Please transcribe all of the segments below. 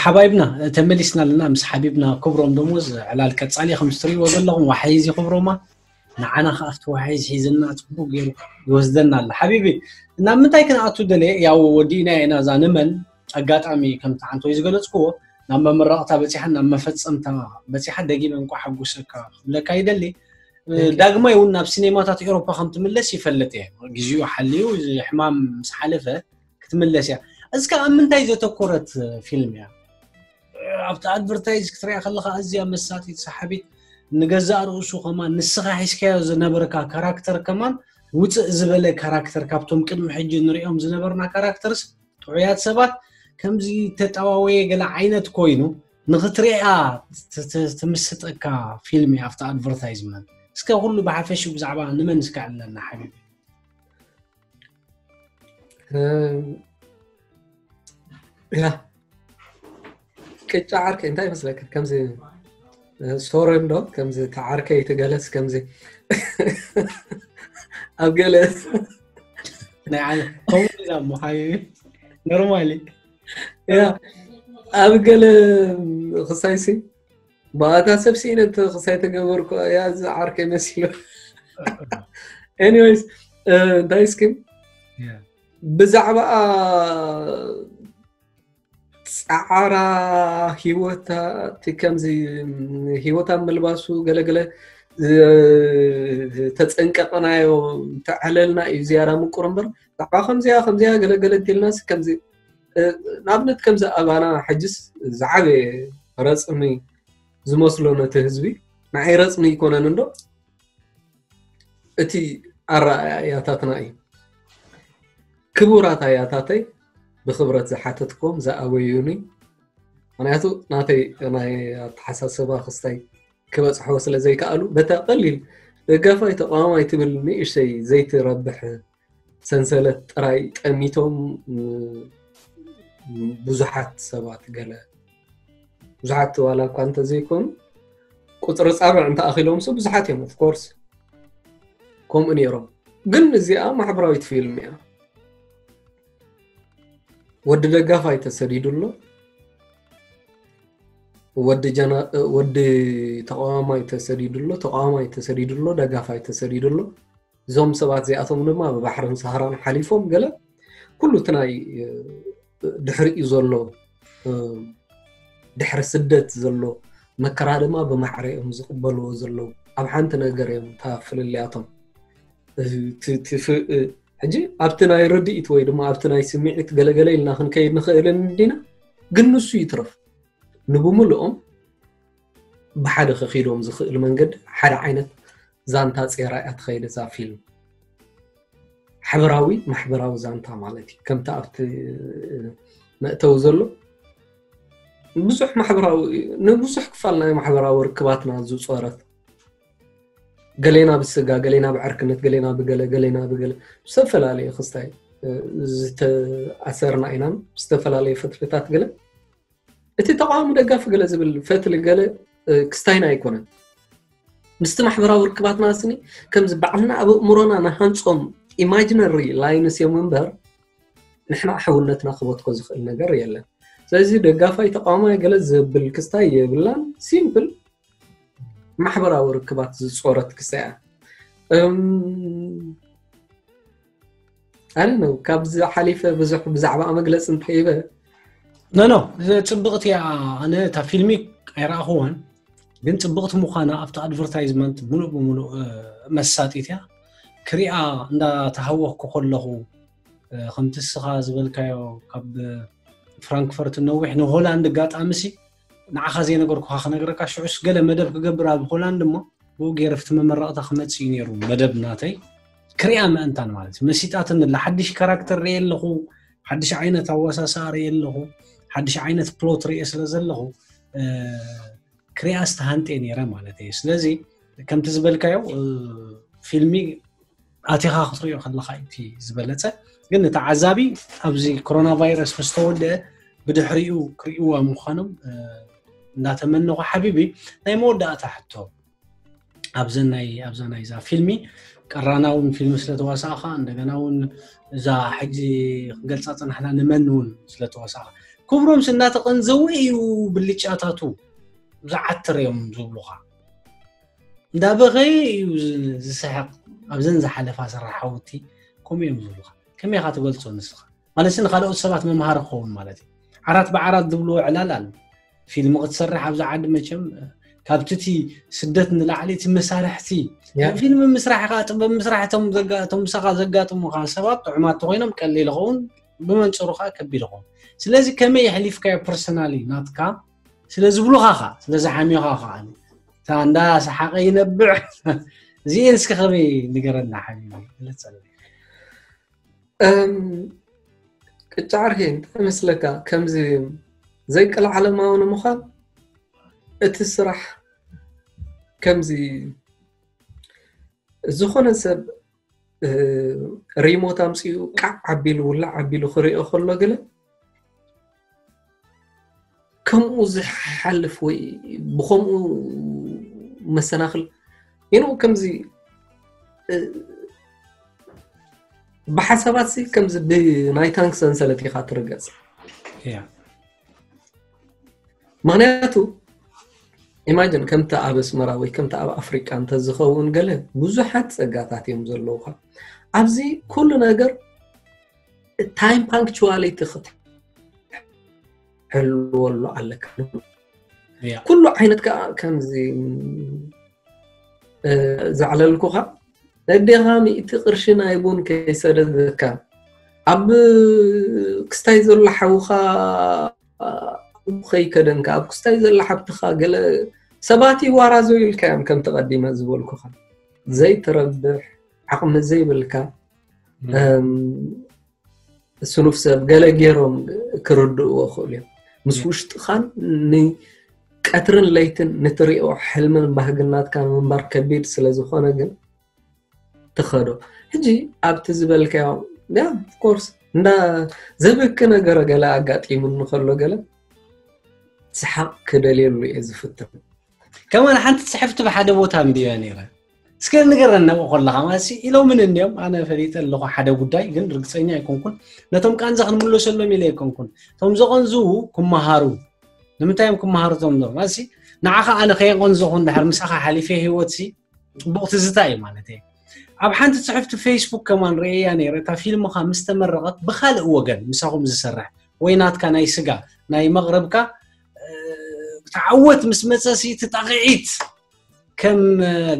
ሓባይብና ተመሊስና ኣለና። ምስ ሓቢብና ክብሮም ደሞዝ ዕላል ቀጻሊ ከም እትሪእዎ ዘለኹም ዋሕዚ ክብሮማ ንዓና ከኣ ኣብቲ ዋሕዚ ሒዝና ጽቡቅ ገይሩ ይወስደና ኣሎ። ሓቢቢ ናብ ምንታይ ክንኣቱ ደለ ያው ወዲእና ኢና እዛ ንመን ኣጋጣሚ ከምቲ ዓንቶይ ዝገለጽክዎ ናብ መመረቕታ በጺሓ ናብ መፈጸምታ በጺሓ ደጊመ እንኳ ሓጉሰካ ክብለካ ይደሊ። ዳግማይ እውን ናብ ሲኔማታት ኤሮፓ ከም ትምለስ ይፈልጥ እየ። ግዜኡ ሓልዩ ሕማም ምስ ሓለፈ ክትምለስ እያ። እስከ ኣብ ምንታይ ዘተኮረት ፊልም እያ? ኣብቲ ኣድቨርታይዝ ክትሪኣ ከለካ ኣዝያ መሳጢት ሰሓቢት ንገዛእ ርእሱ ከማን ንስኻ ሒዝካዮ ዝነበርካ ካራክተር ከማን ውፅእ ዝበለ ካራክተር ካብቶም ቅድሚ ሕጂ ንሪኦም ዝነበርና ካራክተርስ ጥዑያት ሰባት ከምዚ ተጠዋወየ ገለ ዓይነት ኮይኑ ንክትሪኣ ትምስጠካ ፊልም እያ ኣብቲ ኣድቨርታይዝመንት። እስከ ኩሉ ብሓፈሽኡ ብዛዕባ ንመን እስከ ዕለና ሓቢቢ። ያ ቅጫ ዓርከይ እንታይ ይመስለካ? ከምዚ ሶረን ዶ ከምዚ ተዓርከይ ትገለስ ከምዚ ኣብ ገለ ናይ ዓለ ከምኡ ኢላ እሞ ሓቢቢ ኖርማሊ ያ ኣብ ገለ ክሳይሲ ብኣታ ሰብ ስኢነ ክሳይ ተገበርኩ ያ እዚ ዓርከይ መሲሉ። ኤኒዌይስ እንታይ እስኪ ብዛዕባ ፃዕራ ሂወታ እቲ ከምዚ ሂወታ ምልባሱ ገለገለ ተፀንቀቅናዮ ተዕለልና እዩ ዝያዳ ምቁር እምበር ብዛዕባ ከምዚያ ከምዚያ ገለገለ እንተልና ከምዚ ንኣብነት ከምዚ ኣባና ሕጅስ ዝዓበየ ረፅሚ ዝመስሎ ነቲ ህዝቢ ንዓይ ረፅሚ ይኮነን እንዶ እቲ ኣረኣእያታትና እዩ። ክቡራት ኣያታተይ ብክብረት ዝሓተትኩም ዝኣበዩኒ ምክንያቱ ናተይ ናይ ኣተሓሳስባ ክስታይ ክበፅሖ ስለ ዘይከኣሉ በታ ቀሊል ደጋፋይ ተቃዋማይ ትብል ንእሽተይ ዘይትረብሕ ሰንሰለት ጥራይ ጠሚቶም ብዙሓት ሰባት ገለ ብዙሓት ዋላ እኳ እንተዘይኮኑ ቁፅሪ ፃብዕ እንተኣኪሎም ሱ ብዙሓት እዮም ኦፍኮርስ ከምኡ ነይሮም ግን እዚኣ ማሕበራዊት ፊልም እያ ወዲ ደጋፋይ ተሰዲዱ ኣሎ ወዲ ተቃዋማይ ተሰዲዱ ኣሎ ተቃዋማይ ተሰዲዱ ኣሎ ደጋፋይ ተሰዲዱ ኣሎ እዞም ሰባት እዚኣቶም ድማ ብባሕርን ሳህራን ሓሊፎም ገለ ኩሉ እቲ ናይ ድሕሪኡ ዘሎ ድሕሪ ስደት ዘሎ መከራ ድማ ብማዕረ እዮም ዝቕበልዎ ዘለዉ ኣብ ሓንቲ ነገር እዮም እታ ፍልልያቶም ሕጂ ኣብቲ ናይ ርድኢት ወይ ድማ ኣብቲ ናይ ስምዒት ገለገለ ኢልና ክንከይድ ንኽእል እንዲና ግን ንሱ ይትረፍ ንብምልኦም ብሓደ ከኺዶም ዝኽእል መንገዲ ሓደ ዓይነት ዛንታ ጼራ እያ ትኸይድ እዛ ፊልም ሓበራዊ ማሕበራዊ ዛንታ ማለት እዩ ከምቲ ኣብቲ መእተዊ ዘሎ ብዙሕ ማሕበራዊ ንብዙሕ ክፋል ናይ ማሕበራዊ ርክባትና ዝፆረት ገሌና ብስጋ ገሌና ብዕርክነት ገሌና ብገለ ገሌና ብገለ ዝተፈላለየ ክስታይ ዝተኣሰርና ኢና ዝተፈላለየ ፈትልታት ገለ እቲ ተቃዋሚ ደጋፊ ገለ ዝብል ፈትሊ ገለ ክስታይና ኣይኮነን ምስቲ ማሕበራዊ ርክባትና ስኒ ከምዚ ባዕልና ኣብ ኣእምሮና ንሃንፆም ኢማጂነሪ ላይንስ እዮም እምበር ንሕና ሕውነትና ክበትኮ ዝኽእል ነገር የለን ስለዚ ደጋፋይ ተቃዋማይ ገለ ዘብል ክስታይ የብላን ሲምፕል ማሕበራዊ ርክባት ዝፆረት ክስታይ እያ ኣነ ነው ካብዚ ሓሊፈ ብዙሕ ብዛዕባ መግለፂ እንተሂበ ኖ ኖ ጽብቕቲ እያ ኣነ እታ ፊልሚ ኣይረኣኽዋን ግን ጽብቕቲ ምዃና ኣብቲ ኣድቨርታይዝመንት ሙሉእ ብሙሉእ መሳጢት እያ ክሪኣ እንዳተሃወኽኩ ከለኹ ከምቲ ስኻ ዝበልካዮ ካብ ፍራንክፈርት ነዊሕ ንሆላንድ ኣጋጣሚ ሲ ንዓኻ ዘይነገርኩኻ ክነግረካ ሽዑስ ገለ መደብ ክገብር ኣብ ሆላንድ እሞ ብኡ ገይረ ፍቲ መመረቕታ ክመፅእ እዩ ነይሩ መደብ ናተይ ክሪኣ ምእንታን ማለት እዩ መሲጣትን ላ ሓድሽ ካራክተር ርየ ኣለኹ ሓድሽ ዓይነት ኣወሳስኣ ርየ ኣለኹ ሓድሽ ዓይነት ፕሎት ርየ ስለ ዘለኹ ክሪኣ ዝተሃንጠ ነይረ ማለት እዩ ስለዚ ከምቲ ዝበልካዮ ፊልሚ ኣቲኻ ክትሪኦ ከለካ እቲ ዝበለፀ ግን ንተዓዛቢ ኣብዚ ኮሮና ቫይረስ ምስ ተወደአ ብድሕሪኡ ክርእይዋ ምዃኖም እንዳተመነኹ ሓቢቢ ናይ መወዳእታ ሕቶ ኣብዘን ናይ ኣብዛ ናይዛ ፊልሚ ቀራና እውን ፊልም ስለተዋሳእካ እንደገና እውን እዛ ሕጂ ክንገልፃ ፀናሕና ንመን እውን ስለተዋሳእካ ክብሮምስ እናተቐንዘወ እዩ ብልጫታቱ ዝዓትር እዮም ዝብሉኻ። እንዳበኸየ እዩ ዝስሕቕ። ኣብዘን ዝሓለፋ ስራሓውቲ ከምኡ እዮም ዝብሉኻ። ከመይ ኢኻ ትገልጾ ንስኻ? ማለት ንኻልኦት ሰባት መምሃሪ ክኸውን ማለት እዩ። ዓራት ብዓራት ዝብልዎ ዕላል ኣሎ። ፊልም ክትሰርሕ ኣብዚ ዓዲ መቸም ካብቲ እቲ ስደት ንላዕሊ እቲ መሳርሕቲ ፊልም ምስራሕ ኢኻ፣ ጥበብ ምስራሕ እቶም ምሳኻ ዘጋጥሙኻ ሰባት ጥዑማት ተኾይኖም ቀሊል ይኸውን፣ ብመንፅሩ ከዓ ከቢድ ይኸውን። ስለዚ ከመይ የሕሊፍካዮ ፐርሰናሊ ናትካ ስለ ዝብሉኻ ኻ ስለ ዝሓሚኻ ኸዓ እታ እንዳ ሰሓቐ ይነብዕ። እዚኤን እስከ ከመይ ንገረና ሓቢቢ፣ ግለፀለይ። እም፣ ቅጫ ዓርኪ እንታይ መስለካ? ከምዚ ዘይቀልዓለማዊ ንምዃን እቲ ስራሕ ከምዚ ዝኾነ ሰብ እ፣ ሪሞት ኣምፂኡ ቃዕ ኣቢሉ ውላዕ ኣቢሉ ክሪኦ ከሎ ገለ ከምኡ ዝሓልፍ ወይ ብከምኡ መሰናክል ይኑ ከምዚ እ፣ ብሓሳባት ሲ ከምዚ ብናይ ታንክ ሰንሰለት ኢኻ ትርገፅ። እያ ምክንያቱ ኢማጅን ከምቲ ኣብ ኣስመራ ወይ ከምቲ ኣብ ኣፍሪቃ እንተዝኸውን ገለ ብዙሓት ጸጋታት እዮም ዘለውካ። ኣብዚ ኩሉ ነገር ታይም ፓንክቹዋሊቲ ክትሕልወሉ ኣለካ። እያ ኩሉ ዓይነት ከዓ ከምዚ እ፣ ዘዕለልኩኻ ነዴኻ ሚእቲ ቅርሺ ናይ ቡን ከይሰደደካ ኣብ ክስታይ ዘሎ ሓውኻ ከይከደንካ ኣብ ክስታይ ዘሎ ሓብትኻ ገለ ሰባት ይዋራዘው ኢልካ እዮም ከምቲ ቀዲመ ዝበልኩኻ ዘይትረብሕ ዓቕሚ ዘይብልካ እም፣ ስኑፍ ሰብ ገለ ገይሮም ክርድእዎ ክእሉ እዮም ምስ ውሽጥኻን ንቀትርን ለይትን ንትሪኦ ሕልምን ባህግናትካ ንምንባር ከቢድ ስለ ዝኾነ ግን ትኸዶ ሕጂ ኣብቲ ዝበልካዮ ያ ኮርስ እንዳ ዘብኪ ነገር ገለ ኣጋጢሙኒ ከሎ ገለ ሰሓቕ ክደልየሉ እየ ዝፍትን ከማን ሓንቲ ፅሕፍቲ ብሓደ ቦታ ኣንቢበ ነይረ እስከ ንገረና ከለኻ ማሲ ኢሎምን እንዲዮም ኣነ ፈሊጠ ኣለኹ ሓደ ጉዳይ ግን ርግፀኛ ኣይኮንኩን ነቶም ቃንዛ ክንምለሰሎም ኢለ ኣይኮንኩን እቶም ዘቐንዝዉ ክመሃሩ ንምንታይ እዮም ክመሃሩ እቶም ዞም ማሲ ንዓኻ ኣነ ከየቐንዘኹ እንድሕር ምሳኻ ሓሊፈ ህይወት ሲ ፅቡቕ ትዝታ እዩ ማለት እየ ኣብ ሓንቲ ፅሕፍቲ ፌስቡክ ከማን ርእያ ነይረ እታ ፊልምኻ ምስ ተመረቐት ብካልእ ወገን ምሳኹም ዝሰርሕ ወይ ናትካ ናይ ስጋ ናይ መቕረብካ ተዓወት ምስ መፀ ሲ እቲ ጣቕዒት ከም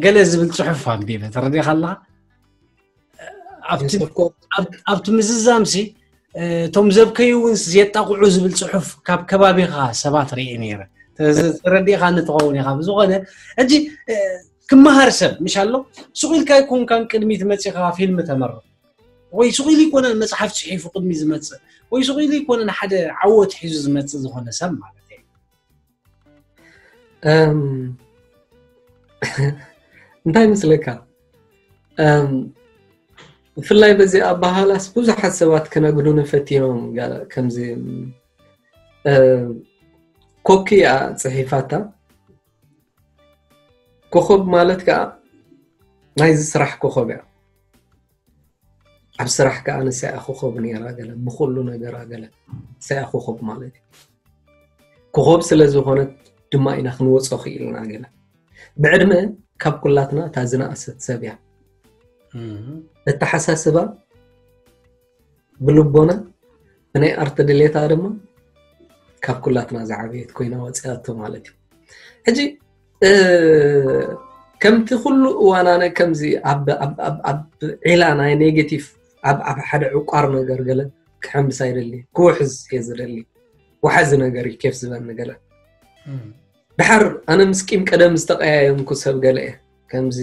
ገለ ዝብል ፅሑፍ ኣንቢበ ተረዲኻ ኣለኻ ኣብቲ ምዝዛም ሲ እቶም ዘብከዩ እውን የጣቕዑ ዝብል ፅሑፍ ካብ ከባቢኻ ሰባት ርኢ ነይረ ተረዲኻ ንትኸውን ኢኻ ብዝኾነ ሕጂ ክመሃር ሰብ ምሽ ኣሎ ሱቕ ኢልካ ይኮንካን ቅድሚት መፂኻ ፊልም ተመርቕ ወይ ሱቕ ኢሉ ይኮነን መፅሓፍ ፅሒፉ ቅድሚ ዝመፅእ ወይ ሱቕ ኢሉ ይኮነን ሓደ ዓወት ሒዙ ዝመፅእ ዝኾነ ሰብ ማለት እዩ እንታይ ምስለካ ብፍላይ በዚ ኣባሃላስ ብዙሓት ሰባት ክነግዱኒ ፈቲኖም ከምዚ ኮኪ እያ ፅሒፋታ ኮኸብ ማለት ከዓ ናይዚ ስራሕ ኮኸብ እያ ኣብ ስራሕ ከዓ ንሳያ ኮኸብ ነይራ ገለ ብኩሉ ነገራ ገለ ንሳያ ኮኸብ ማለት እዩ ኮኸብ ስለ ዝኾነት ድማ ኢና ክንወፆ ክኢልና ገለ ብዕድመ ካብ ኩላትና እታ ዝነኣሰት ሰብ እያ እተሓሳስባ ብልቦና ብናይ ኣርት ድሌታ ድማ ካብ ኩላትና ዝዓበየት ኮይና ወፂኣቶ ማለት እዩ ሕጂ ከምቲ ኩሉ እዋናነ ከምዚ ኣብ ዒላ ናይ ኔጌቲቭ ኣብ ሓደ ዕቋር ነገር ገለ ክሕምብስ ኣይደሊ ክውሕዝ እየ ዝደሊ ወሓዚ ነገር እዩ ኬፍ ዝበኒ ገለ ድሓር ኣነ ምስ ቂም ቀደም ዝተቀያየምኩ ሰብ ገለ እየ ከምዚ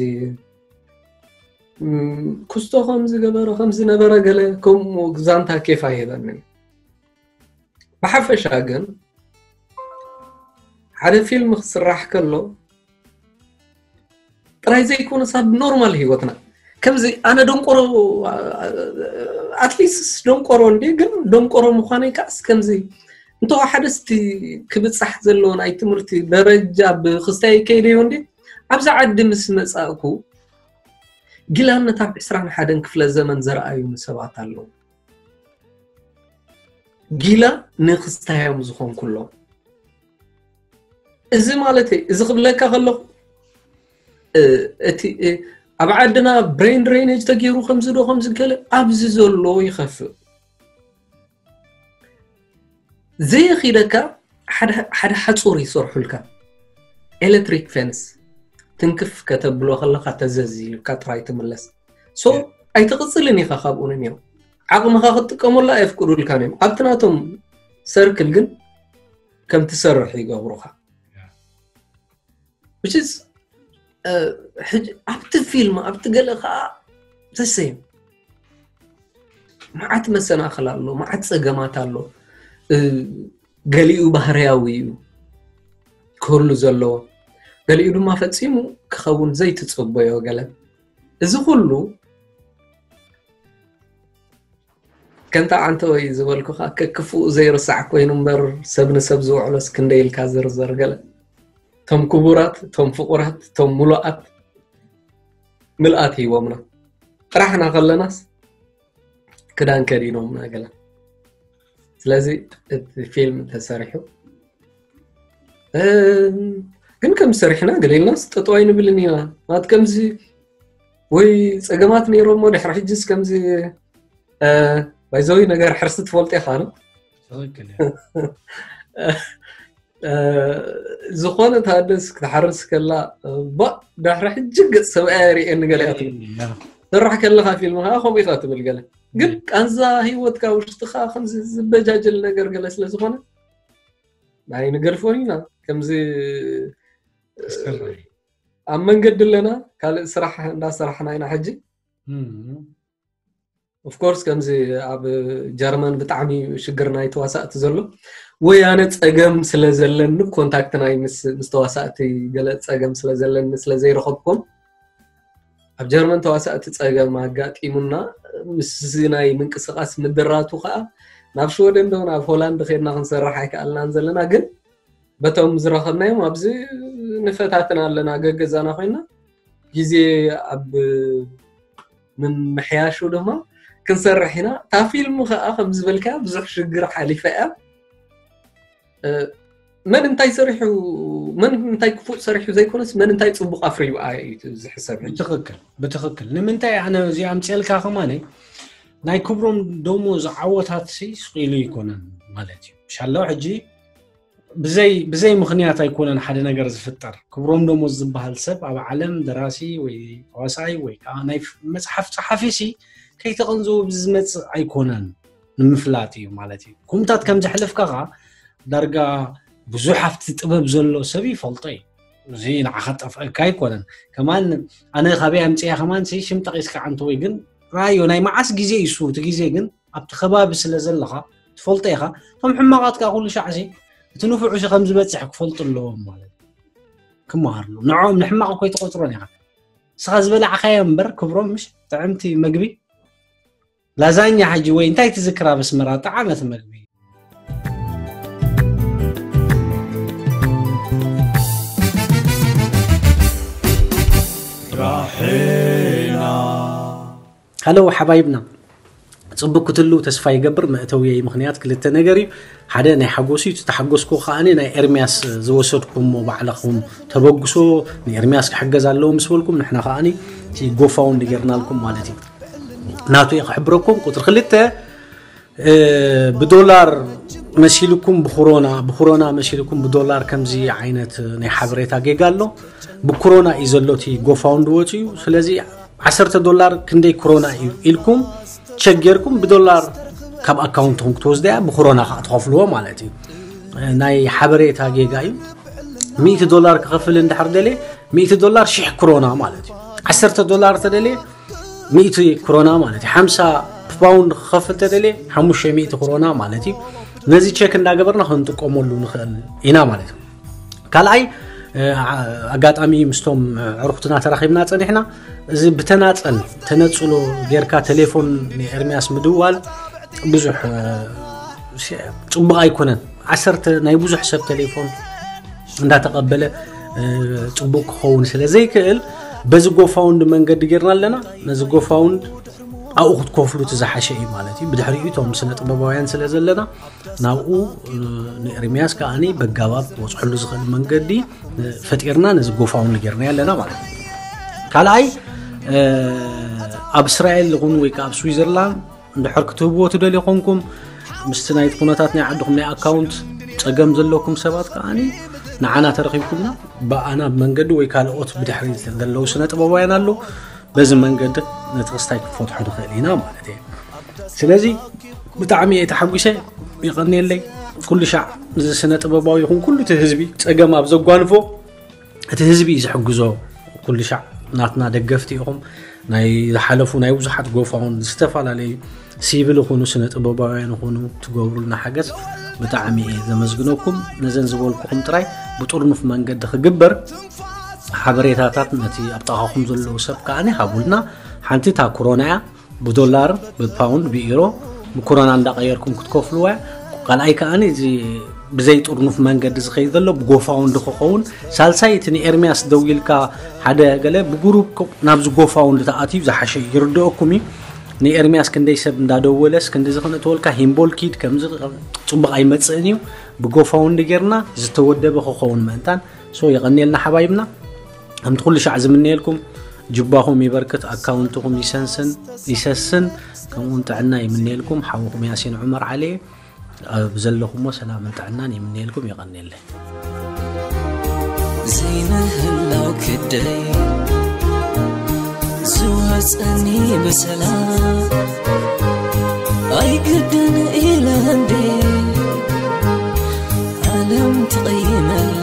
ክስቶ ከምዚ ገበረ ከምዚ ነበረ ገለ ከምኡ ዛንታ ኬፍ ኣይህበንን ብሓፈሻ ግን ሓደ ፊልም ክስራሕ ከሎ ጥራይ ዘይኮነስ ኣብ ኖርማል ህይወትና ከምዚ ኣነ ደንቆሮ ኣትሊስት ደንቆሮ እንዲ ግን ደንቆሮ ምዃነይ ከዓስ ከምዚ እንተ ሓደ ስቲ ክብፃሕ ዘለዎ ናይ ትምህርቲ ደረጃ ብክስታይ ከይደዮ እንዲ ኣብዚ ዓዲ ምስ መፃእኩ ጊላነት ኣብ ዕስራን ሓደን ክፍለ ዘመን ዘረኣዩኒ ሰባት ኣለዉ ጊላ ንክስታዮም ዝኾንኩሎም። እዚ ማለት እዚ ክብለካ ከለኹ እቲ ኣብ ዓድና brain drainage ተገይሩ ከምዚ ዶ ከምዚ ገለ ኣብዚ ዘሎ ይኸፍእ። ዘይኺደካ ሓደ ሓደ ሓጹር ይሰርሑልካ። ኤሌክትሪክ ፌንስ ትንክፍ ከተብሎ ከለካ ተዘዝ ኢልካ ጥራይ ትምለስ። ሶ ኣይትቕጽልን ኢኻ ካብኡ ንንዮ። ዓቕምኻ ክትጥቀመሉ ኣየፍቅዱልካን እዮም። ኣብቲ ናቶም ሰርክል ግን ከም ትሰርሕ ይገብሩኻ። Which is፣ እ፣ ሕጂ ኣብቲ ፊልም ኣብቲ ገለ ከዓ ተሰይም መዓት መሰናኽል ኣሎ፣ መዓት ጸገማት ኣሎ። እ፣ ገሊኡ ባህርያዊ እዩ ክህሉ ዘለዎ፣ ገሊኡ ድማ ፈጺሙ ክኸውን ዘይትጽበዮ ገለ። እዚ ኩሉ ከምታ ዓንተ ወይ ዝበልኩኻ ከክፉእ ዘይርሳዕ ኮይኑ እምበር ሰብ ንሰብ ዝውዕሎስ ክንደይ ኢልካ ዝርዘር ገለ። ቶም ክቡራት፣ ቶም ፍቑራት፣ ቶም ሙሉኣት ምልኣት ሂቦምና። ጥራሕና ከለናስ ክዳን ከዲኖምና ገለ። ስለዚ እቲ ፊልም ተሰሪሑ፣ እም፣ ግን ከም ሰሪሕና ገለ ኢልናስ ጠጠው ኣይንብልን ኢና። ማለት ከምዚ ወይ ጸገማት ነይሮሞ ድሕሪ ሕጅስ ከምዚ፣ እ፣ ባይዘዊ ነገር ሕርሲ ትፈልጦ ኢኻ ነው? ትኽክል እያ። እ፣ ዝኾነ ታደስ ክትሓርስ ከላ፣ እ፣ ባ፣ ድሕሪ ሕጂ ገጽ ሰብኣይ ኣይርእየኒ ገለ እያ ትብል። እያ። ትሰርሕ ከለኻ ፊልም ኸዓ ከምኡ ኢኻ ትብል ገለ። ግን እያ። ቃንዛ ህይወትካ ውሽጥኻ ከምዚ ዝበጃጀል ነገር ገለ ስለ ዝኾነ፣ ናይ ንገድፎን ኢና። ከምዚ፣ ኣስከራይ። ኣብ መንገዲ ኣለና፣ ካልእ ስራሕ እንዳሰራሕና ኢና ሕጂ። እም። ኦፍ ኮርስ ከምዚ ኣብ ጀርመን ብጣዕሚ ሽግር ናይ ተዋሳእቲ ዘሎ። ወይ ኣነ ጸገም ስለ ዘለኒ ኮንታክት ናይ ምስ፣ ምስ ተዋሳእቲ ገለ ጸገም ስለ ዘለኒ ስለ ዘይረኸብኩም ኣብ ጀርመን ተዋሳእቲ ጸገም ኣጋጢሙና ምስ ናይ ምንቅስቃስ ምድራቱ ከኣ ናብ ሽወደን ዶ ናብ ሆላንድ ኸድና ክንሰርሕ ኣይከኣልናን ዘለና ግን በቶም ዝረኸብናዮም ኣብዚ ንፈታትን ኣለና ገገዛና ኮይና ግዜ ኣብ ምምሕያሹ ድማ ክንሰርሕ ኢና። እታ ፊልም ከኣ ከም ዝበልካ ብዙሕ ሽግር ሓሊፈ እያ። እ፣ መን እንታይ ሰሪሑ፣ መን እንታይ ክፉእ ሰሪሑ ዘይኮነስ መን እንታይ ጽቡቕ ኣፍርዩ እዩ ዝሕሰብ። ብትኽክል፣ ብትኽክል። ንምንታይ ኣነ እዚኣ ኣምፅኤልካ ከማነይ ናይ ክብሮም ደሞዝ ዓወታት ሲ ስቕ ኢሉ ኣይኮነን ማለት እዩ። ሻሎ ሕጂ ብዘይ፣ ብዘይ ምኽንያት ኣይኮነን ሓደ ነገር ዝፍጠር። ክብሮም ደሞዝ ዝበሃል ሰብ ኣብ ዓለም ደራሲ ወይ ተዋሳኣይ ወይ ከዓ ናይ ፍ-፣ መፅሓፍ ፀሓፊ ሲ ከይተቐንዘቡ ብዝመፅእ ኣይኮነን፣ ንምፍላጥ እዩ ማለት እዩ። ከምታት ከም ዘሕለፍካ ከዓ ዳርጋ ብዙሕ ኣብቲ ጥበብ ዘሎ ሰብ ይፈልጦ እዩ። እዚ ንዓኻ ጠፍአካ ኣይኮነን። ከማን ኣነ ካበይ ኣምፅያ ከማን ሲ ሽም ጠቒስካ ዓንተ ወይ ግን ራዮ ናይ መዓስ ግዜ እዩ እሱ፣ እቲ ግዜ ግን ኣብቲ ከባቢ ስለ ዘለኻ ትፈልጦ ኢኻ። እቶም ሕማቓት ከዓ ኩሉ ሻዕ ሲ እቲ ንፉዕ ሲ ከም ዝበፅሕ ክፈልጡ ኣለዎም ማለት እዩ። ክመሃርሉ። ንዕኦም ንሕማቕ እኮ ኣይትቆፅሮን ኢኻ። ንስኻ ዝበላዕካዮ እምበር ክብሮም ምሽ ጥዕምቲ መግቢ። ላዛኛ ሕጂ ወይ እንታይ ትዝክራ በስመራ ጠዓመት መግቢ። ራሒና። ሃሎ ሓባይብና። ጽቡቅ ክትሉ ተስፋ ይገብር። መእተውየይ ምኽንያት ክልተ ነገር እዩ። ሓደ ናይ ሓጎስ እዩ። እቲ ተሓጎስኩ ከኣ ናይ ኤርሚያስ ዝወሰድኩሞ ባዕልኹም ተበግሶ ንኤርሚያስ ክሕገዝ ኣለዎ ምስ በልኩም ንሕና ከኣ እቲ ጎፋውንድ ጌርናልኩም ማለት እዩ። ናቱ እየ ክሕብረኩም። ቁጽሪ ክልተ፣ እ፣ ብዶላር መሲልኩም ብኩሮና፣ ብኩሮና መሲልኩም ብዶላር ከምዚ ዓይነት ናይ ሓበሬታ ጌጋ ኣሎ። ብኩሮና እዩ ዘሎ እቲ ጎፋውንድ ወጺኡ። ስለዚ ዓሰርተ ዶላር ክንደይ ኩሮና እዩ ኢልኩም ቸክ ጌርኩም ብዶላር ካብ ኣካውንትኩም ክትወስዱ እያ፣ ብኩሮና ከዓ ትኸፍልዎ ማለት እዩ። ናይ ሓበሬታ ጌጋ እዩ። ሚእቲ ዶላር ክኸፍል እንድሕር ደልየ፣ ሚእቲ ዶላር ሽሕ ክሮና ማለት እዩ። ዓሰርተ ዶላር ተደልየ፣ ሚእቲ ክሮና ማለት እዩ። ሓምሳ ፓውንድ ክኸፍል ተደልየ፣ ሓሙሽተ ሚእቲ ክሮና ማለት እዩ። ነዚ ቸክ እንዳገበርና ክንጥቀመሉ ንኽእል ኢና ማለት እዩ። ካልኣይ፣ እ፣ ዓ-፣ ኣጋጣሚ ምስቶም፣ እ፣ ዕሩኽትና ተራኺብና ጸኒሕና፣ እዚ ብተናጸል ተነጽሎ ጌርካ ቴሌፎን ንኤርሚያስ ምድዋል ብዙሕ፣ እ፣ ሲ-፣ ጽቡቕ ኣይኮነን። ዓሰርተ ናይ ብዙሕ ሰብ ቴሌፎን እንዳተቐበለ፣ እ፣ ጽቡቕ ክኸውን ስለ ዘይክእል፣ በዚ ጎፋውንድ መንገዲ ጌርና ኣለና። ነዚ ጎፋውንድ ኣብኡ ክትከፍሉ እቲ ዝሓሸ እዩ ማለት እዩ። ብድሕሪኡ እቶም ስነ ጥበባውያን ስለ ዘለና ናብኡ ንኤርሚያስ ከዓኒ በጋባብ ክበፅሐሉ ዝኽእል መንገዲ ፈጢርና ነዚ ጎፋውንዲ ጌርና ኣለና ማለት እዩ። ካልኣይ ኣብ እስራኤል ይኹን ወይ ከዓ ኣብ ስዊዘርላንድ እንድሕር ክትህብዎ ትደልዩ ኮንኩም ምስቲ ናይቲ ኩነታት ናይ ዓድኹም ናይ ኣካውንት ፀገም ዘለኩም ሰባት ከዓኒ ንዓና ተረኪብኩምና ብኣና መንገዲ ወይ ካልኦት ብድሕሪ ዘለዉ ስነ ጥበባውያን ኣለዉ በዚ መንገዲ ነቲ ክስታይ ክንፈትሖ ንኽእል ኢና ማለት እዩ። ስለዚ ብጣዕሚ እየ ተሓጒሰ። ይቐንየለይ። ኩሉ ሻዕ እዚ ስነ ጥበባዊ ይኹን ኩሉ እቲ ህዝቢ ፀገም ኣብ ዘጓንፎ እቲ ህዝቢ እዩ ዝሕግዞ። ኩሉ ሻዕ ናትና ደገፍቲ ኢኹም። ናይ ዝሓለፉ ናይ ብዙሓት ጎፋውን ዝተፈላለዩ ሲቪል ይኹኑ ስነ ጥበባውያን ይኹኑ ትገብሩልና ሓገዝ ብጣዕሚ እየ ዘመስግነኩም። ነዘን ዝበልኩኹም ጥራይ ብጥርኑፍ መንገዲ ክግበር ሓበሬታታት ነቲ ኣብ ጥቓኹም ዘለዉ ሰብ ከዓኒ ሃቡልና። ሓንቲ እታ ክሮና እያ ብዶላር ብፓውንድ ብኢሮ ብኮሮና እንዳቀየርኩም ክትከፍልዋ እያ። ካልኣይ ከዓኒ እዚ ብዘይ ጥርኑፍ መንገዲ ዝኸይድ ዘሎ ብጎፋውንዲ ክኸውን። ሳልሳይ እቲ ንኤርሚያስ ደዊልካ ሓደ ገለ ብጉሩብ ናብዚ ጎፋውንዲ ተኣትዩ ዝሓሸ ይርድኦኩም እዩ። ንኤርሚያስ ክንደይ ሰብ እንዳደወለስ ክንዲ ዝኽንእተወልካ ሂምቦል ኪድ ከምዚ ጽቡቕ ኣይመጽእን እዩ። ብጎፋውንዲ ጌርና ዝተወደበ ክኸውን ምእንታን ሶ የቐንየልና ሓባይብና። ከምቲ ኩሉ ሻዕ ዝምነየልኩም ጅባኹም ይበርክት፣ ኣካውንትኹም ይሰንስን ይሰስን፣ ከምኡውን ጥዕና ይምነየልኩም። ሓውኹም ያሲን ዑመር ዓሊ ኣብ ዘለኹሞ ሰላምን ጥዕናን ይምነየልኩም። የቐንየለይ። ዘይምህላው ክደይ ዝወፀኒ ብሰላም ኣይግድን ኢለ እንዴ ዓለም ትቕይመላ።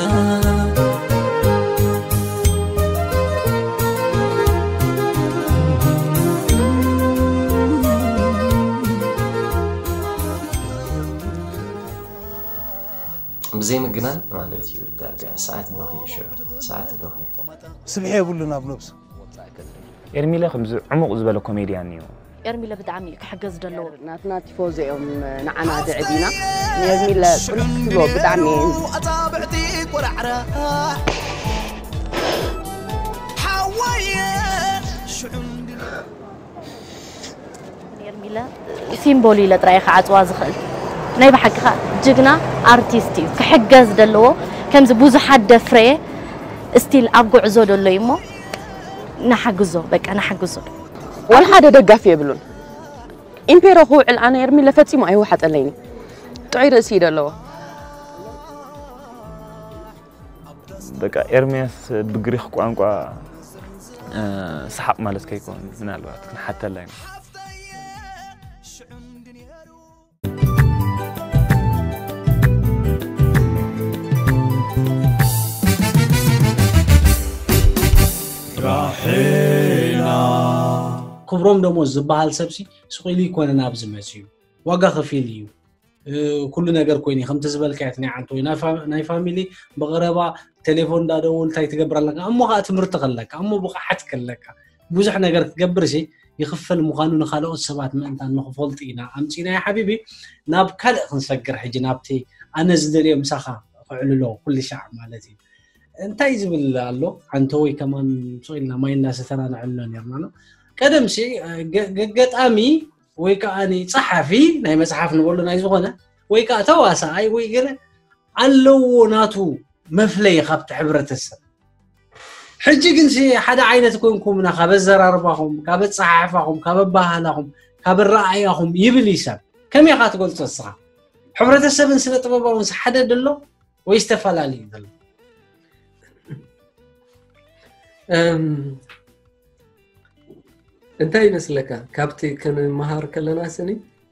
ብዘይ ምግናን ማለት እዩ። ዳርጋ ሰዓት በኺ ሽዑ ሰዓት በኺ። ስብሒ የብሉን ኣብ ነብሱ። ኤርሚለ ከምዚ ዕሙቕ ዝበለ ኮሜድያን እዩ። ኤርሚለ ብጣዕሚ እዩ ክሕገዝ ዘለዎ። ናትና ቲፎዞ እዮም ንዓና ድዕቢና። ንኤርሚለ ቁንሕ ክትብሎ ብጣዕሚ እየ። ኤርሚለ ሲምቦል ኢለ ጥራይ ክዓፅዋ ዝኽእል ናይ ብሓቂ ከዓ ጅግና ኣርቲስት እዩ ክሕገዝ ዘለዎ ከምዚ ብዙሓት ደፍረየ እስቲል ኣብ ጉዕዞ ደሎ እዩ እሞ ንሓግዞ በቃ ንሓግዞ ዋላ ሓደ ደጋፊ የብሉን ኢምፔሮ ክውዕል ኣነ ኤርሚለ ፈፂሙ ኣይወሓጠለይን ጥዑይ ርእሲ እዩ ደለዎ በቃ ኤርሚያስ ብግሪኽ ቋንቋ ሰሓቕ ማለት ከይኮን ምናልባት ክንሓተላ ኢና። ክብሮም ደሞዝ ዝበሃል ሰብሲ ስቕ ኢሉ ይኮነ ናብዚ መፅዩ ዋጋ ከፊል እዩ። ኩሉ ነገር ኮይኑ ከምቲ ዝበልካዮ እቲ ናይ ዓንተወይ ናይ ፋሚሊ ብቐረባ ቴሌፎን እንዳደወሉ እንታይ ትገብር ኣለካ እሞ ከዓ ትምህርቲ ከለካ እሞ ብቕዓት ከለካ ብዙሕ ነገር ክትገብር ሲ ይኽፈል ምዃኑ ንካልኦት ሰባት ምእንታን ንክፈልጡ ኢና ኣምፂናዮ ሓቢቢ። ናብ ካልእ ክንሰግር ሕጂ ናብቲ ኣነ ዝደልዮ ምሳኻ ክዕልሎ ኩሉ ሻዕ ማለት እዩ። እንታይ ዝብል ኣሎ ዓንተወይ ከማን ስቕ ኢልና ማይ እናሰተና ነዕልሎ ነርና ነው ቀደም ሲ ገጣሚ ወይ ከዓ ጸሓፊ ናይ መጽሓፍ ንበሎ ናይ ዝኾነ ወይ ከዓ ተዋሳኣይ ወይ ገለ ኣለዎ ናቱ መፍለይ ካብቲ ሕብረተሰብ። ሕጂ ግን ሓደ ዓይነት ኮንኩምና ካብ ኣዘራርባኹም፣ ካብ ኣጸሓሕፋኹም፣ ካብ ኣባህላኹም፣ ካብ ኣረኣእያኹም ይብል ይሰብ። ከመይ ኢኻ ትገልጾ እስኻ? ሕብረተሰብን ስነ ጥበባውን ሓደ ድሎ ወይስ ተፈላለዩ ዘሎ? እንታይ ይመስለካ ካብቲ ክንመሃር ከለና ስኒ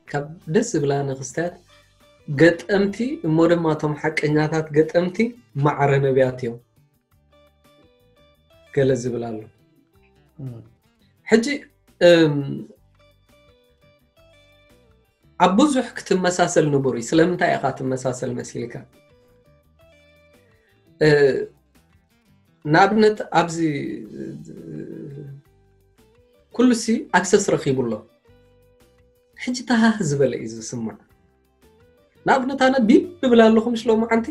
ካብ ደስ ዝብላኒ ክስታት ገጠምቲ እሞ ድማ እቶም ሓቀኛታት ገጠምቲ ማዕረ ነቢያት እዮም ገለ ዝብል ኣሎ ሕጂ ኣብ ብዙሕ ክትመሳሰል ንቡር እዩ ስለምንታይ ኢኻ ትመሳሰል መሲልካ ንኣብነት ኣብዚ ኩሉሲ ኣክሰስ ረኺቡ ኣሎ ሕጂ ተሃህ ዝበለ እዩ ዝስማዕ ንኣብነት ኣነ ቢብ ብብል ኣለኹ ምስ ሎማዓንቲ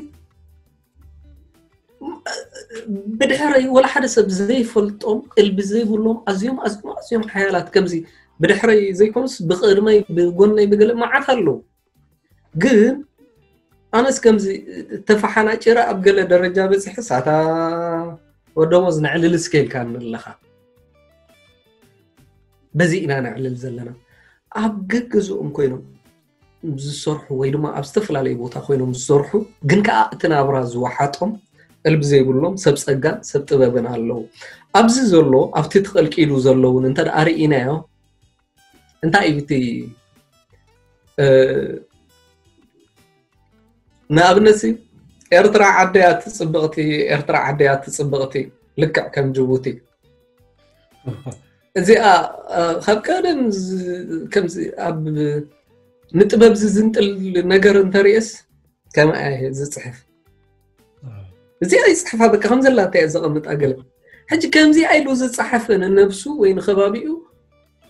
ብድሕረይ ወላ ሓደ ሰብ ዘይፈልጦም ቅልቢ ዘይብሎም ኣዝዮም ኣዝዮም ኣዝዮም ሓያላት ከምዚ ብድሕረይ ዘይኮኑስ ብቕድመይ ብጎነይ ብገለ መዓት ኣለዉ። ግን ኣነስ ከምዚ ተፈሓናጭረ ኣብ ገለ ደረጃ በፂሐ ሳታ ወደሞዝ ነዕልል እስከ ኢልካ ኣለኻ። በዚ ኢና ነዕልል ዘለና። ኣብ ገገዝኦም ኮይኖም ዝሰርሑ ወይ ድማ ኣብ ዝተፈላለዩ ቦታ ኮይኖም ዝሰርሑ ግን ከዓ እቲ ናብራ ዝወሓጦም እልቢ ዘይብሎም ሰብ ፀጋን ሰብ ጥበብን ኣለዉ። ኣብዚ ዘሎ ኣብቲ ተቐልቂሉ ዘለውን እንተ ደኣ ርኢናዮ እንታይ እዩ እቲ ንኣብነት ኤርትራ ዓደያ ትፅብቕቲ ኤርትራ ዓደያ ትፅብቕቲ ልክዕ ከም ጅቡቲ እዚኣ ካብ ቀደም ከምዚ ኣብ ንጥበብ ዝዝንጥል ነገር እንተርእስ ከምኣ ዝፅሕፍ እዚኣ ይፅሕፋ በቃ ከም ዘላታ እየ ዘቐምጣ ገለ ሕጂ ከምዚ ኢሉ ዝፀሓፈ ንነብሱ ወይ ንከባቢኡ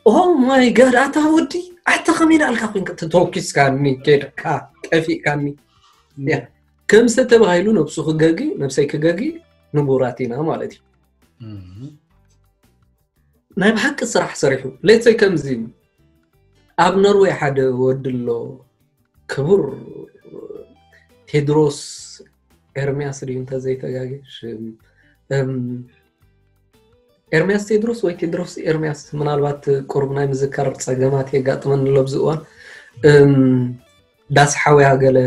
ኦ ማይ ጋድ ኣታ ወዲ ኣታ ከመይ ዳልካ ኮንካ ተተወኪስካኒ ኬድካ ጠፊእካኒ ከም ዝተባሂሉ ነብሱ ክገጊ ነብሰይ ክገጊ ንቡራት ኢና ማለት እዩ ናይ ብሓቂ ስራሕ ሰሪሑ ሌትሰይ ከምዚ ኣብ ኖርወይ ሓደ ወዲ ኣሎ ክቡር ቴድሮስ ኤርሚያስ ድዩ እንተዘይተጋገ ሽም ኤርሚያስ ቴድሮስ ወይ ቴድሮስ ኤርሚያስ ምናልባት ቁሩብ ናይ ምዝካር ፀገማት የጋጥመኒ ኣሎ ኣብዚ እዋን ዳስ ሓውያ ገለ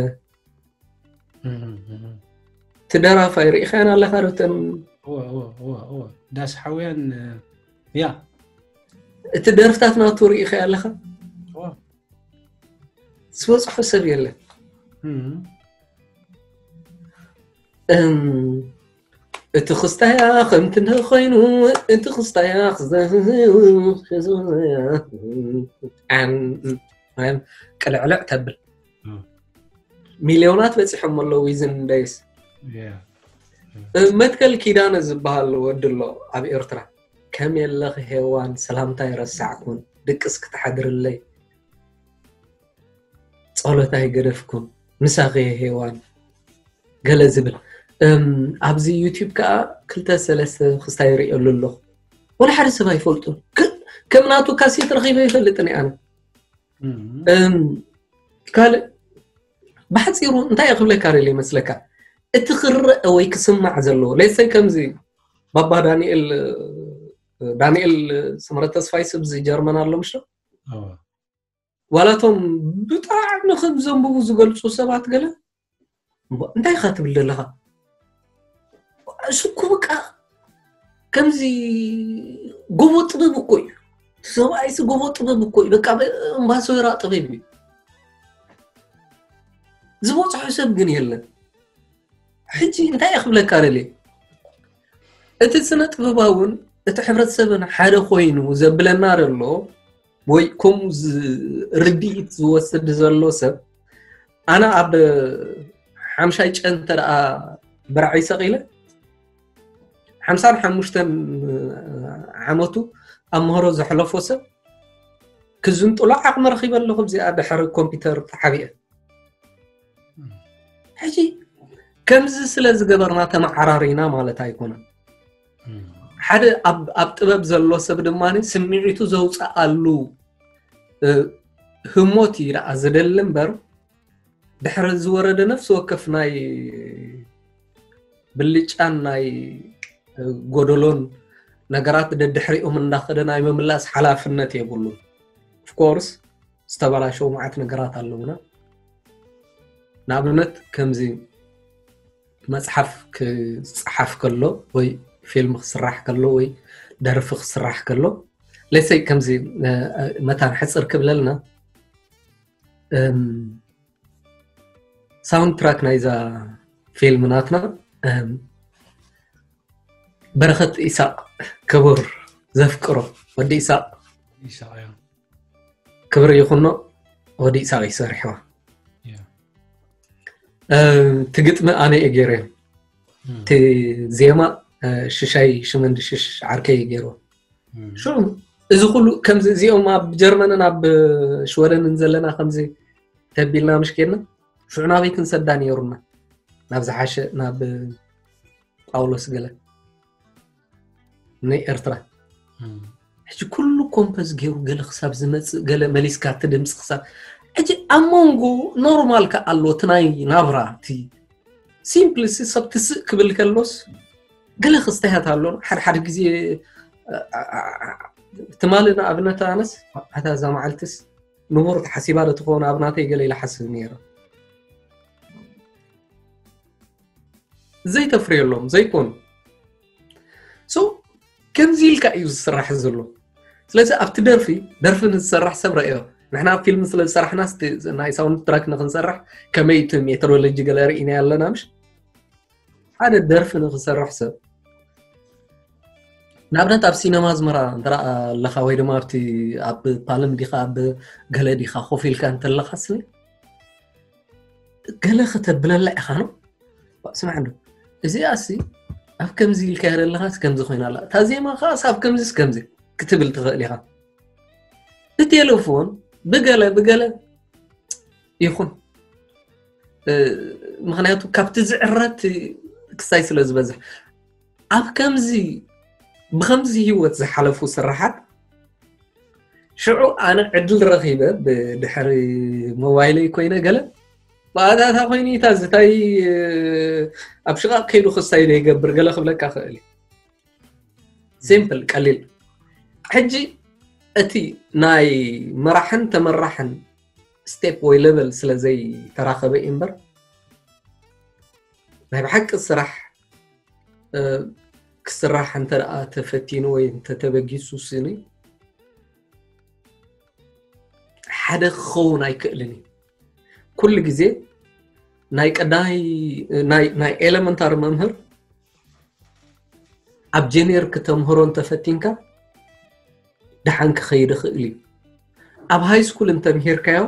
ትደራፋይ ርኢኻያን ኣለኻ ዶተን ዳስ ሓውያን ያ እቲ ደርፍታት ናቱ ርኢኻያ ኣለኻ ዝበፅሖ ሰብ የለን እቲ ክስታያ ከምቲ እንተኾይኑ እቲ ክስታያ ቅልዕልዕ ተብል ሚልዮናት በፂሖም ኣለዉ ዊዝን ደይስ መትከል ኪዳነ ዝበሃል ወዲ ኣሎ ኣብ ኤርትራ ከም የለኺ ሄዋን ሰላምታ ይረሳዕኩን ድቅስ ክትሓድርለይ ጸሎት ኣይገደፍኩን ምሳኺ ሄዋን ገለ ዝብል ኣብዚ ዩቲብ ከዓ ክልተ ሰለስተ ክስታ ይርእየሉ ኣለኹ ወላ ሓደ ሰብ ኣይፈልጡን ከም ናቱ ካሴት ረኺበ ይፈልጥን ኣነ ካልእ ብሓፂሩ እንታይ እየ ክብለካ ደለ ይመስለካ እቲ ክረአ ወይ ክስማዕ ዘለዎ ሌሰይ ከምዚ ባባ ዳንኤል ዳንኤል ስምረት ተስፋይ ስብ እዚ ጀርመን ኣሎ ምሽ ዋላቶም ብጣዕሚ ከም ዘንብቡ ዝገልፁ ሰባት ገለ እንታይ ኢኻ ትብል ዘለኻ እሱ እኮ በቃ ከምዚ ጎቦ ጥበብ እኮ እዩ እቲ ሰብኣይሲ ጎቦ ጥበብ እኮ እዩ በቃ እምባሶራ ጥበብ እዩ ዝበፅሖ ሰብ ግን የለን ሕጂ እንታይ እየ ክብለካ ደልየ እቲ ስነ ጥበባውን እቲ ሕብረተሰብን ሓደ ኮይኑ ዘብለና ዘሎ ወይ ከምኡ ርድኢት ዝወስድ ዘሎ ሰብ ኣነ ኣብ ሓምሻይ ጨ እንተ ደኣ ብርዓይ ሰቒለ ሓምሳን ሓሙሽተን ዓመቱ ኣብ ምህሮ ዘሕለፎ ሰብ ክዝንጥሎ ዓቕሚ ረኺበ ኣለኹ እዚኣ ድሕሪ ኮምፒውተር ተሓቢአ ሕጂ ከምዚ ስለ ዝገበርና ተመዓራሪና ማለት ኣይኮነን ሓደ ኣብ ጥበብ ዘሎ ሰብ ድማ ስምዒቱ ዘውፅኣሉ ህሞት እዩ ደኣ ዝደሊ እምበር ድሕሪ ዝወረደ ነፍሲ ወከፍ ናይ ብልጫን ናይ ጎደሎን ነገራት ደድሕሪኦም እንዳኸደ ናይ ምምላስ ሓላፍነት የብሉን ኦፍኮርስ ዝተበላሸው መዓት ነገራት ኣለውና ንኣብነት ከምዚ መፅሓፍ ክፀሓፍ ከሎ ወይ ፊልም ክስራሕ ከሎ ወይ ደርፊ ክስራሕ ከሎ ሌሰይ ከምዚ መታን ሕፅር ክብለልና ሳውንድ ትራክ ናይዛ ፊልም ናትና በረኸት ኢሳቅ ክቡር ዘፍቅሮ ወዲ ኢሳቅ ክብሪ ይኹኖ ወዲ ኢሳቅ ይሰርሕዋ ትግጥሚ ኣነ እየ ገይረ እቲ ዜማ ሽሻይ ሽመንዲ ሽሽ ዓርከይ ገይርዎ ሽዑ እዚ ኩሉ ከምዚ እዚኦም ኣብ ጀርመንን ኣብ ሽወደንን ዘለና ከምዚ ተቢልና ምሽ ኬድና ሽዑ ናበይ ክንሰዳ ነይሩና ናብ ዝሓሸ ናብ ጳውሎስ ገለ ንኤርትራ ሕጂ ኩሉ ኮምፖዝ ገይሩ ገለ ክሳብ ዝመፅእ ገለ መሊስካ እቲ ድምፂ ክሳብ ሕጂ ኣብ መንጎ ኖርማል ከ ኣሎ እቲ ናይ ናብራ እቲ ሲምፕል ሲ ሰብ ትስእ ክብል ከሎስ ገለ ክስተያት ኣሎ ሓደ ሓደ ግዜ ትማሊ ንኣብነት ኣነስ ኣታ እዛ መዓልትስ ንቡር ተሓሲባ ዶ ትኸውን ኣብ ናተይ ገለ ኢለ ሓስብ ነይረ ዘይተፍርየሎም ዘይኮኑ so ከምዚ ኢልካ እዩ ዝስራሕ ዘሎ ስለዚ ኣብቲ ደርፊ ደርፊ ንዝሰርሕ ሰብ ረእዮ ንሕና ኣብ ፊልም ስለ ዝሰራሕና ናይ ሳውንድ ትራክ ንክንሰርሕ ከመይ እቲ ሜትሮሎጂ ገለ ርኢና ኣለና ምሽ ሓደ ደርፊ ንክሰርሕ ሰብ ንኣብነት ኣብ ሲነማ ኣዝመራ እንተ ኣለኻ ወይ ድማ ኣብቲ ኣብ ፓልም ዲኻ ኣብ ገለ ዲኻ ኮፍ ኢልካ እንተለኻ ስኒ ገለ ከተብለላ ኢኻ ነው ስማዕ እንዶ እዚኣ ሲ ኣብ ከምዚ ኢልካ ዘለኻ ከምዚ ኮይና ኣላ እታ ዜማ ከዓ ኣብ ከምዚ ከምዚ ክትብል ትኽእል ኢኻ ብቴሌፎን ብገለ ብገለ ይኹን ምክንያቱ ካብቲ ዝዕረት ክሳይ ስለ ዝበዝሕ ኣብ ከምዚ ብከምዚ ህይወት ዝሓለፉ ስራሓት ሽዑ ኣነ ዕድል ረኺበ ብድሕሪ ሞባይለይ ኮይነ ገለ ብኣታታ ኮይኑ ኢታ ዝታይ ኣብ ሽቓቕ ከይዱ ክሳይ ዘይገብር ገለ ክብለካ ክእል እዩ ሲምፕል ቀሊል ሕጂ እቲ ናይ መራሕን ተመራሕን ስቴፕ ወይ ሌቨል ስለ ዘይተራኸበ እዩ እምበር ናይ ብሓቂ ስራሕ ክስራሕ እንተ ተፈቲኑ ወይ እንተተበጊሱ ስኒ ሓደ ክኸውን ኣይክእልን እዩ ኩሉ ግዜ ናይ ቀዳይ ናይ ኤለመንታሪ መምህር ኣብ ጀኒየር ክተምህሮ እንተፈቲንካ ደሓን ክኸይድ ይኽእል እዩ ኣብ ሃይ ስኩል እንተምሂርካዮ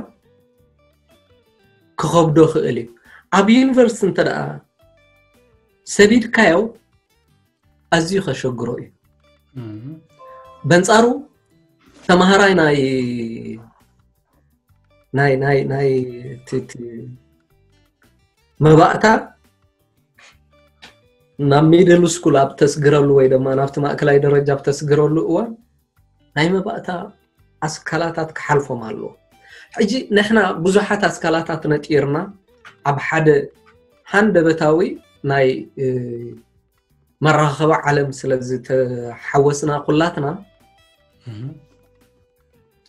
ክኸብዶ ይኽእል እዩ ኣብ ዩኒቨርሲቲ እንተ ደኣ ሰዲድካዮ ኣዝዩ ከሸግሮ እዩ በንጻሩ ተማሃራይ ናይ ናይ ናይ ናይ መባእታ ናብ ሚድል ስኩል ኣብ ተስግረሉ ወይ ድማ ናብቲ ማእከላይ ደረጃ ኣብ ተስግረሉ እዋን ናይ መባእታ ኣስካላታት ክሓልፎም ኣለዎ ሕጂ ንሕና ብዙሓት ኣስካላታት ነጢርና ኣብ ሓደ ሃንደበታዊ ናይ መራኸቢ ዓለም ስለ ዝተሓወስና ኩላትና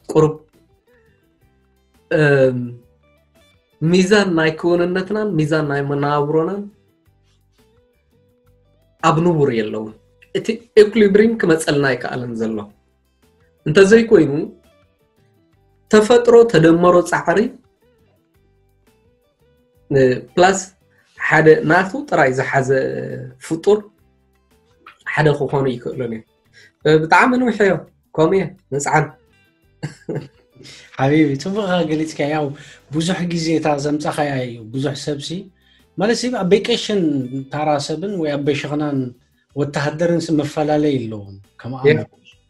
ቁሩብ ሚዛን ናይ ክውንነትናን ሚዛን ናይ መነባብሮናን ኣብ ንቡር የለውን እቲ ኤኩሊብሪም ክመፀልና ኣይከኣልን ዘሎ እንተዘይኮይኑ ተፈጥሮ ተደመሮ ፃዕሪ ፕላስ ሓደ ናቱ ጥራይ ዝሓዘ ፍጡር ሓደ ክኾኑ ይክእሉን እዮም ብጣዕሚ ንውሐዮ ከምኡ እየ ንፅዓን ሓቢቢ ፅቡቅ ገሊፅካ ያው ብዙሕ ግዜ እታ ዘምፃኻያ እዩ ብዙሕ ሰብሲ ማለት ኣብ ቤቀሽን ታራ ሰብን ወይ ኣብ በሽኽናን ወተሃደርን ሲ መፈላለይ ኣለዎም ከም ኣእምሮ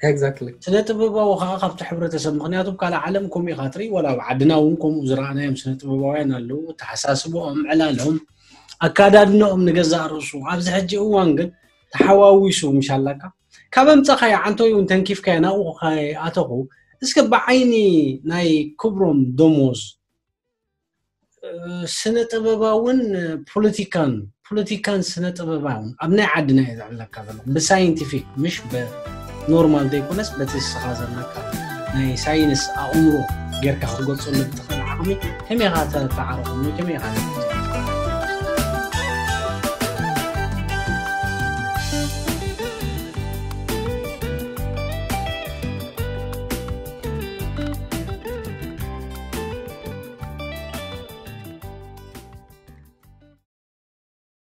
exactly ስነ ጥበባዊ ከዓ ካብቲ ሕብረተሰብ ምክንያቱ ካልእ ዓለም ከምኡ ኢካ ትርኢ ወላ ኣብ ዓድና እውን ከምኡ ዝረኣናዮም ስነ ጥበባውያን ኣለዉ ተሓሳስቦኦም ዕላሎም ኣካዳድነኦም ንገዛእ ርእሱ ኣብዚ ሕጂ እዋን ግን ተሓዋዊሱ ምሽ ኣለካ ካብ ኣምፀኻዮ ዓንቶይ እውን ተንኪፍካዮ ናብኡ ኣተኹ እስከ ብዓይኒ ናይ ክብሮም ደሞዝ ስነ ጥበባውን ፖለቲካን ፖለቲካን ስነ ጥበባውን ኣብ ናይ ዓድና እየ ዘዕለካ ዘሎ ብሳይንቲፊክ ምሽ ብኖርማል ዘይኮነስ በቲ ስኻ ዘለካ ናይ ሳይንስ ኣእምሮ ጌርካ ክትገልፀሉ ብትኽእል ዓቕሚ ከመይ ኢኻ ተተዓረቑ ከመይ ኢኻ